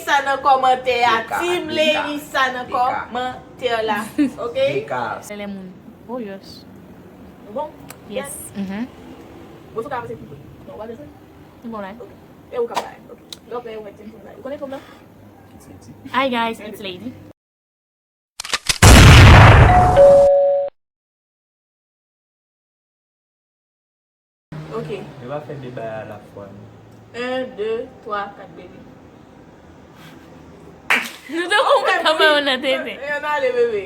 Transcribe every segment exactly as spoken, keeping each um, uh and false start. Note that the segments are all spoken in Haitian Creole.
Sa nan kòmantè a. Team Leyisa nan kòmantè la. Ok? Lè moun. Oh, yes. Bon. Yes. Mhm. Bon, sou ka pase pou mwen. Non, w pa bezwen. Bon, la. Ok. E ou ka bay. Ok. Lè w pè, ou mèt di m konsa. Ou konnen fanm nan? Hi guys, it's Lady. Ok. Yo pa fè de bagay alafwa, non. Un, deux, trois, quatre, bebe. Nou te konn konn kanpe yo nan tete. Yo nan ale, bebe.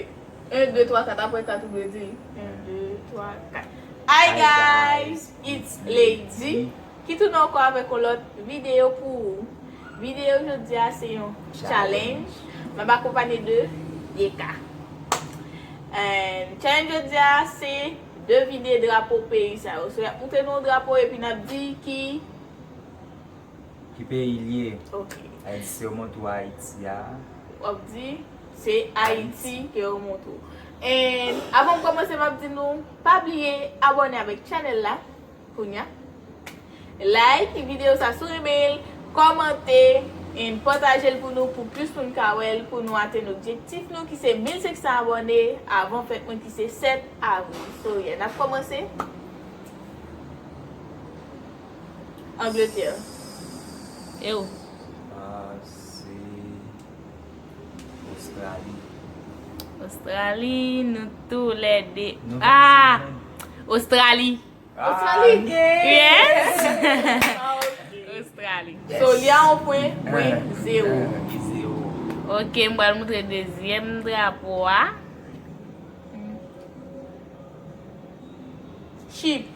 Un, deux, trois, quatre, apre quatre ou bebe. Un, deux, trois, quatre. Hi guys, it's Lady. Ki tounen ankò avèk yon lòt videyo pou ou. Videyo jodi a se yon challenge. M ap akonpanye de Yeka. And challenge jodi a se devine drapo peyi sa yo. So, y ap montre nou yon drapo epi n ap di ki Ki peyi l ye? Ok. Ayiti se yo montre w Ayiti a. W ap di se Ayiti ke yo montre w. And avan m kòmanse, m ap di nou, pa bliye abòne avèk channel la. Kounya. Like videyo sa si w renmen l, kòmante, and pataje l pou nou, pou plis moun ka wè l, pou nou atenn objektif nou ki se mil senk san abòne avan fèt mwen ki se sèt avril. So, yeah, n ap kòmanse. Angletè. E ou? Ah, se Ostrali. Ostrali, nou toulède. Nou Ah! Ostrali. Ostrali gen. Yes. Ostrali. So, li a yon pwen, mwen zewo. Ok, m pral montre dezyèm drapo a. Chip.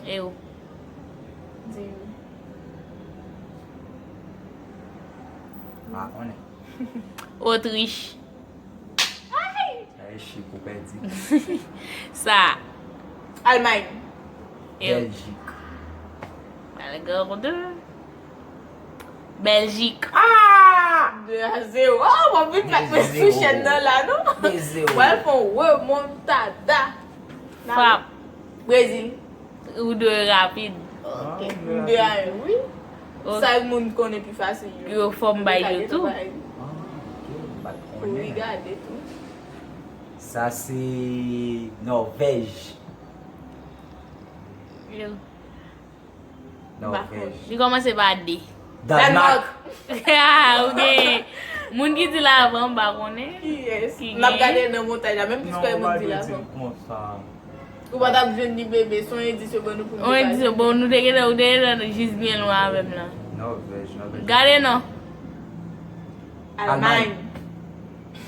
E ou? Di m. Pa konnen. Otrich. Ay! Sa e chip ou pèdi. Sa. Almay. E ou? Bèljik. Malgre de. Bèljik. Ah! De a zewo. Oh, w ap vin bat mwen sou chèn nan la, non? De zewo. W al fè yon remontada. Frap. Brezil. Ou dwe rapid. Ok. M de a en, wi. Ok. Sa moun konnen pi fasil yo. Yo fò m bay yo tou. Ah, ok. M pa t konnen. Wi, gade tou. Sa se Nòvèj. Yo. Nòvèj. Li kòmanse pa D. Dànmak. Ah, ou gen moun ki di l avan, m pa konnen. Kiyès? N ap gade nan montaj la, menm plis pa gen moun di l avan. Ou pa t ap jwenn li, bebe, se yon endis yo ban nou pou nou te pale. Yon endis yo ban nou, te gentan, ou te gentan jis byen lwen avè m la. Nòvèj, Nòvèj. Gade non. Almay. Almay.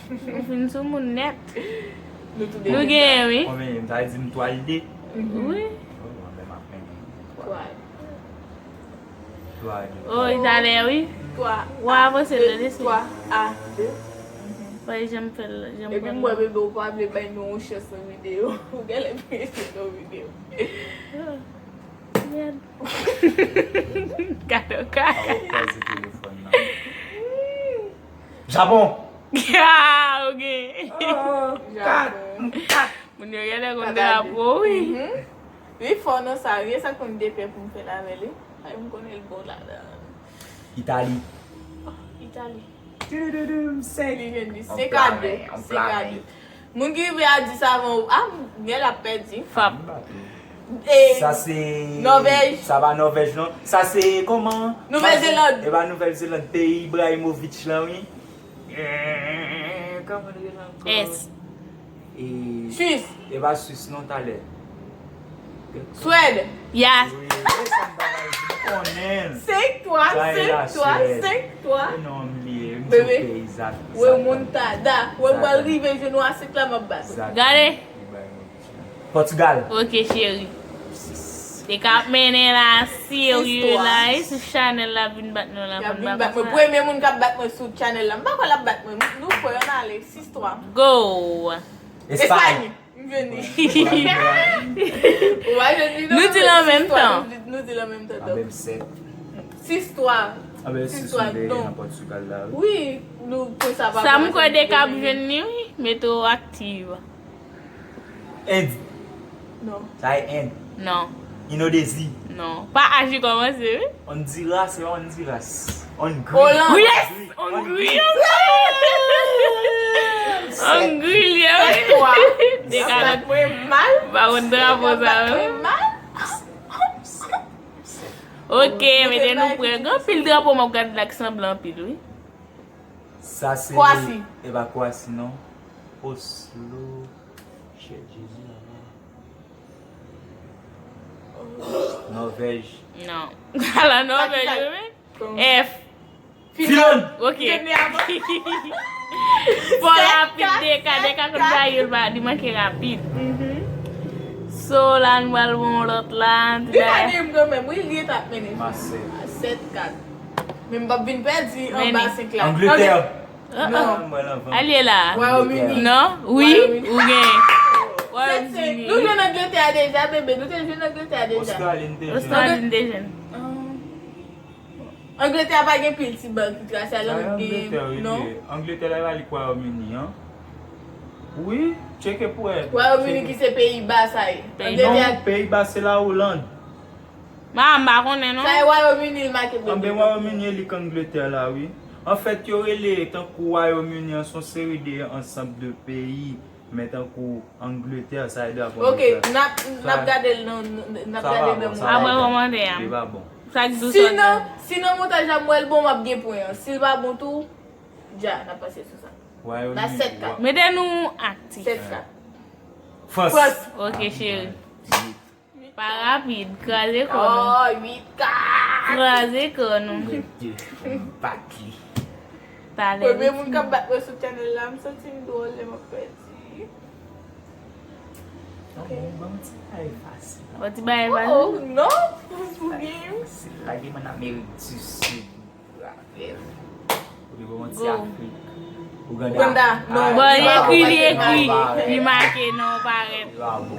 Nou fin sou moun nèt. Nou tou de. Nou genyen, wi. Konbyen? M ta di m twa l de. Wi. Oh, anben m ap mennen. Twa. Twa de. Oh, italyen, wi. Twa. Ou avanse l de. Twa a de. Fòk janm fè l, janm pran l. Epi m wè bebe ou pa vle bay nou yon chans nan videyo. Ou genlè prese nan videyo. Mèd. Gade w ka. Awo pèdi telefòn nan. Japon. Ah, ok. Oh, kat, kat. Moun yo genlè konn drapo, wi. Li fò nan sa, wi, e sa k konn de pè pou m fè l avè li. Ay, m konnen l bon ladan. Itali. Oh, Itali. Li jwenn li. Senk a de. Senk a de. Moun ki rive a dis avan ou, ah, men l ap pèdi. Fap. E sa se Nòvèj. Sa pa Nòvèj, non. Sa se kòman? Nouvèl Zeland. E pa Nouvèl Zeland. Peyi Ibrahimovic lan, wi. Eh, kòman li rele ankò? S. E Swis. E pa Swis, non, talè. Swèd. Yes. Wi, e sa m pa bay di, m konnen. Senk twa, senk twa, senk twa. E non, m bliye, m di w peyi Zak. Remontada. Wè m pral rive jenou a senk la, m ap bat. Gade. Pòtigal. Ok, cheri. Te ka ap mennen la, serye la, e sou chanèl la vin bat nou la, konn pa konsa. Premye moun k ap bat mwen sou chanèl la, m pa kwè l ap bat mwen. Nou fò, y ann ale, sis twa. Go! Espay. Espay. M jwenn li. Ou pa jwenn li, non? Nou di l an menm tan. Nou di l an menm tan, donk. Sis twa. Sis twa, non. Wi, nou konn sa pa. Sa m kwè de k ap jwenn li, wi. Meteo aktif. End. Non. Sa e End. Non. Indonézi. Non. Pa H li kòmanse, wi. Honduras, se pa Honduras. Hongri. Hollande. Yes! Hongri, Hongri! Hongri, li ye, wi. Dekalòt. Mwen mal. Pa konn drapo sa, wi. Mwen mal. Ok, mete nou prè. Gen anpil drapo m ap gade la k sanble anpil, wi. Sa se Kwasi. E pa Kwasi, non. Oslo. Shit, Jezi, mama. Nòvèj. Non. Ala Nòvèj, wi. F. Finland. Ok. Fò rapid, Deka, Deka konn bagay yo, li manke rapid. So, la, nou pral bon lòt la. Li pa gen m kanmenm, wi, li t ap mennen. Masè. Sèt kat. Men m p ap vin pèdi anba senk la. Angletè. Non. Mwen anvan. Alye la. Wayòm Ini. Non? Wi. Wayòm Ini. Ou gen. Sèt senk. Nou jwenn Angletè deja, bebe. Nou te jwenn Angletè deja. Ostrali, n te jwenn. Ostrali, n te jwenn. Angletè pa gen pil ti bank ki trase a lòt gen. Non. Angletè la, e pa li k Wayòm Ini an. Wi, tcheke pou wè. Wayòm Ini ki se Peyiba sa ye. Non, Peyiba se la Oland. Ma, m pa konnen non. Sa e Wayòm Ini l make bebe. Anben Wayòm Ini e li k Angletè la, wi. Anfèt, yo rele tankou Wayòm Ini an, se yon seri de ansanm de peyi. Men tankou Angletè, sa e drapo Angletè. Ok, n ap n ap gade l nan n ap gade nan Sa pa bon, sa pa bon. Kòmantè a. Li pa bon. Sa k di w Si sa? Nan si nan montaj la m wè l bon, m ap gen pwen an. Si l pa bon tou, dja n ap pase sou sa. Wayòm La Ini, sèt kat. wa- Mete nou aktif. Sèt kat. Frans. Frans. Ok, cheri. Pa rapid, kraze kò nou. Oh, uit kat. Kraze kò nou. Mwen de m bat li. Talè. Premye moun k ap bat mwen sou channel la, m santi m dwòl lè m ap pèdi. Non, bon, bon, ti bagay fasil. Bon, ti bagay Oh, fasil. Non, pou pou game. Fasil. Lage m ann Amerik di Sid. Rapèl. Ou te bon ti Go. Afrik. Ouganda. Ouganda, non. Bon, li ekri, li ekri. Li make, non, parèt.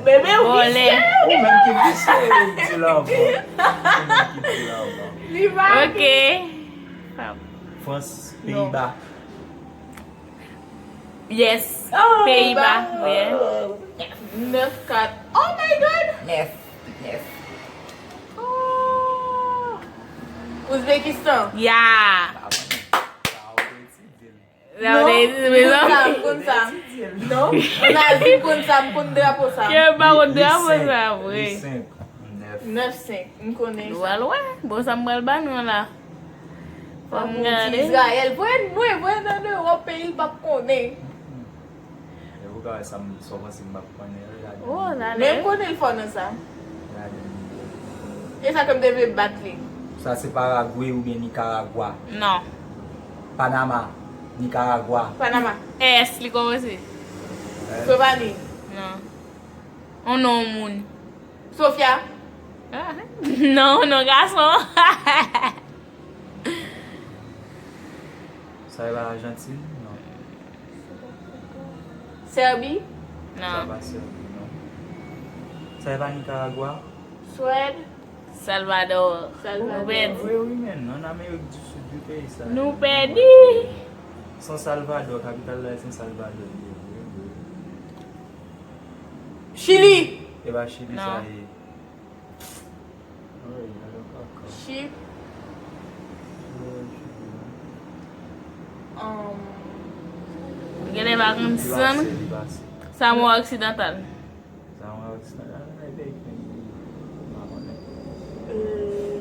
Bebe, ou Vòlè. visye. Ou menm ki visye, ou di la ankò. Ou menm ki di la ankò. Li va. Ok. Frans, Peyiba. Yes. Oh, Peyiba. ba. Yeah. Nèf kat. Oh my God. Nèf. Nèf. Oh. Uzbekistan. Yeah. Pa bon. Sa ou te di l. Sa ou te di, Non, m konn sa, m konn sa. Non, nan Azi, m konn sa, m konn drapo sa. Kè pa konn drapo sa, vre. Li senk. Nèf. Nèf senk, m konnen Nou sa. al wè. Bon, sa m pral ba nou la. Fò m Bon, gade. Izrayèl, vre, vre, vre, nan Ewòp, peyi l p ap konnen. E ou ka wè sa m, sa w panse m p ap konnen, regade. Oh, la Men m konnen l fò nan sa. Regade. E sa ke m te vle bat li. Sa se Paragwe oubyen Nikaragwa? Non. Panama, Nikaragwa. Panama. S li kòmanse. Sovani. Non. On non moun. Sofia. Ah, non, non, gason. Sa e pa Ajantin? Non. Sèbi. Sa Non. pa Sèbi, non. Sa e pa Nikaragwa? Swèd. Salvador. Salvador. Nou pèdi. Wi, wi, men. Ann Amerik di Sid, yo peye sa. Nou pèdi. San Salvador, kapital la e San Salvador. Chili. E pa Chili sa Non. ye. Chip. Um, Genlè pa konn san. Samoa Oksidantal. Samoa Oksidantal, e peyi ki pa konnen. euh,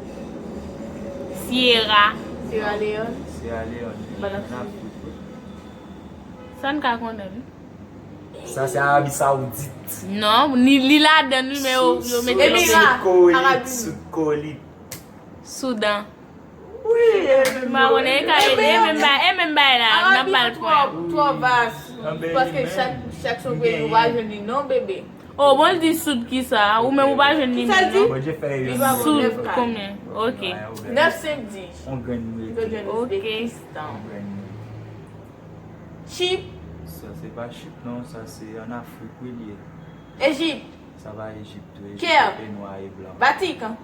Sierra. Sierra Leone. Sierra Leone, Ban an Afrik. Afrik, wi. Sa n ka konnen, wi. Sa se Arabi Saoudit. Non, ni li ladan, wi, men yo, yo mete yo Emira. Sud Kore, Arabi. Sud Kore. Soudan. Wi, M pa konnen, e ka e menm bay, e menm bay la, n ap ba l pwen. Twò, twò vas. Anben, Paske men, chak, chak son li peyi, genyen. Ou pa jwenn li non, bebe. Oh, bon, l di Soud ki sa, ou menm ou pa jwenn li Ki sa l menm, di? non? Bon, je fè Li yon pa bon, Soud, nèf kat. Konbyen? Ok. Yon grenn. Nèf senk di. Yon grenn, wi. Yo jwenn Ok. Uzbekistan. Yon grenn, wi. Chip. Sa se pa Chip, non, sa se an Afrik, wi, li ye. Ejip. Sa pa Ejip, tou. Ejip Kè. Se nwa e blan. Vatikan.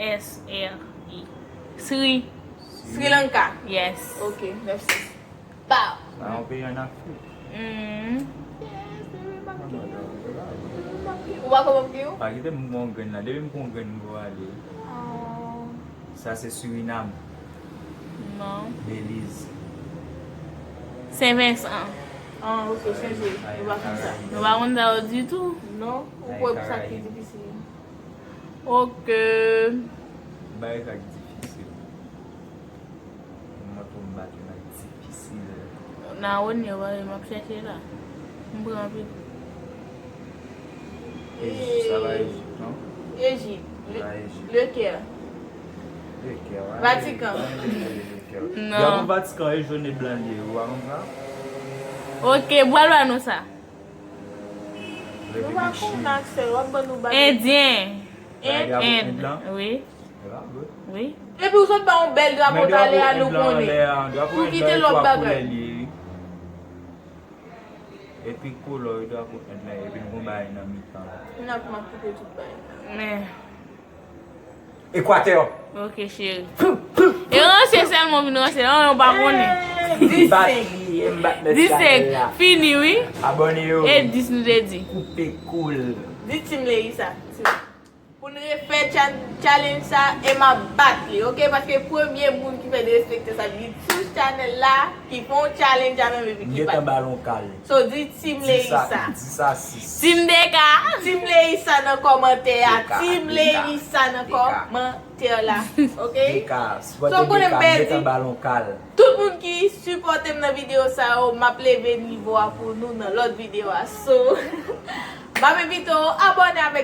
S R I. Sri. Sri Lanka. Yes. Ok, nèf sis. Pow. Sa yon peyi an Afrik. Mm. Yes, bebe, m ap gen. M ap gen Ou pa konprann ki ou? Pa kite m pran yon grenn la. Depi m pran yon grenn, m pran ale. Sa se Surinam. Non. Belize. Sen Vensan. Ah, ok, chanje. Nou pa konn sa. Nou pa konn sa yo ditou. Non, ou kwè pou sa ki difisil. Ok. Bagay sa ki difisil. Mwen tou m bat yon bagay difisil. Nan wonye wè m ap chèche la. M pran anpil. Ejip, sa pa Ejip, non? Ejip. Sa pa Ejip. Lekè. Lekè, wè. Vatikan. Drapo Vatikan e jòn e blan li ye, ou pa konn sa? Ok, bwal ba nou sa. Nou pa konn aksè, w ap ban nou bagay. Endyen. Drapo End. End lan? Wi. E pa vre. Wi. Epi w sot ba yon bèl drapo talè a nou konnen. Pou kite lòt bagay. Epi kolò drapo End lan, epi nou gon bagay nan mitan la. Mwen ap m ap kite tout bagay. Men. Ekwatè. Ok, cheri. E ranse sèlman vin ranse. An, ou pa konnen. Disèt. M bat Disèt. Fini, wi. Abòne yo. E dis nou te di. Koupe koul. Di Team Leïssa. Pou n refè chan- challenge sa, e m ap bat li, ok? Paske premye moun ki fè derespekte sa, ki sou chanèl la, ki fè yon challenge avè m epi ki bat. Gentan balon kal. So, di Team Leïssa. Di sa sis. Team Deka. Team Leïssa nan kòmantè a. Deka, Team Deka, Leïssa nan Deka. Kòmantè la. Ok? Deka, So, konnen Deka, bèl gentan di- balon kal. Tout moun ki sipòte m nan videyo sa yo, m ap leve nivo a pou nou nan lòt videyo a. So, m ap envite w abòne avèk